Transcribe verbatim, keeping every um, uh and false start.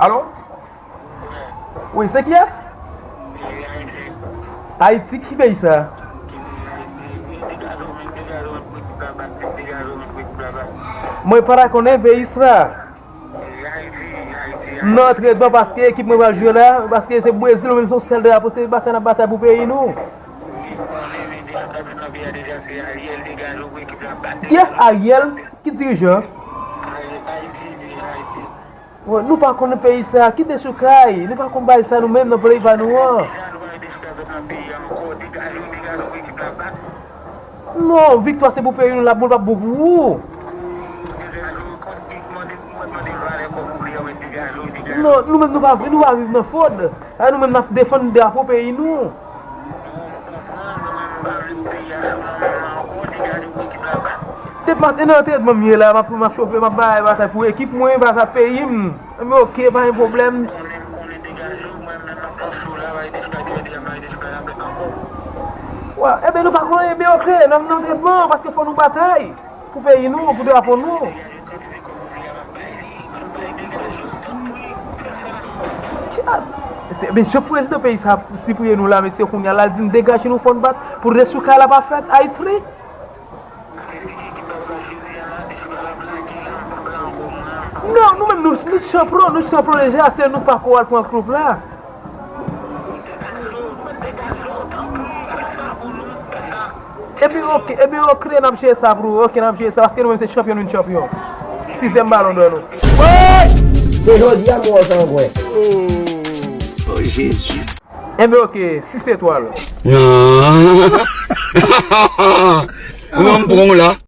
Alo? Wi, se kiyès? Ayiti, ki peyi sa? Mwen pa ta konnen peyi sa. Non, trètman paske ekip mwen pral jwe la, paske se Brezil, nou menm se yon sèl drapo, se batay n ap batay pou peyi nou. Kiyès Ariel? Ki dirijan? Nou pa konnen peyi sa, kite chokay, nou pa konn bagay sa nou menm nan peyi pa nou an. Non, viktwa se pou peyi nou l ap bon, l p ap bon pou ou. Non, nou menm nou pa, nou pa viv nan fòd. A nou menm n ap defann drapo peyi nou. Depi maten nan antrenman m ye la, m ap, m ap chofe, m ap bay batay pou ekip mwen, batay peyi m. Enben oke, pa gen pwoblèm. Wa, enben nou pa konnen, enben oke, n ap nan antrenman, paske fò nou batay pou peyi nou, pou drapo nou. Chak, se, men, jan prezidan peyi sa sipriye nou la, mesye, kounye a la, l di n degaje nou, fò n bat pou rezoulta la pa fèt, Ayiti. Non, nou menm, nou, nou chanpyon, nou chanpyon deja, se nou pa ko al pran koup la. Epi, oke, epi, oke, n ap jere sa, bro. Oke, n ap jere sa, paske nou menm se chanpyon, nou chanpyon. Sizyèm balon dò nou. Se jodi a m wè w, Sangwen. Oh, Jezi. Enben, oke, sis etwal. Ou menm pran w la.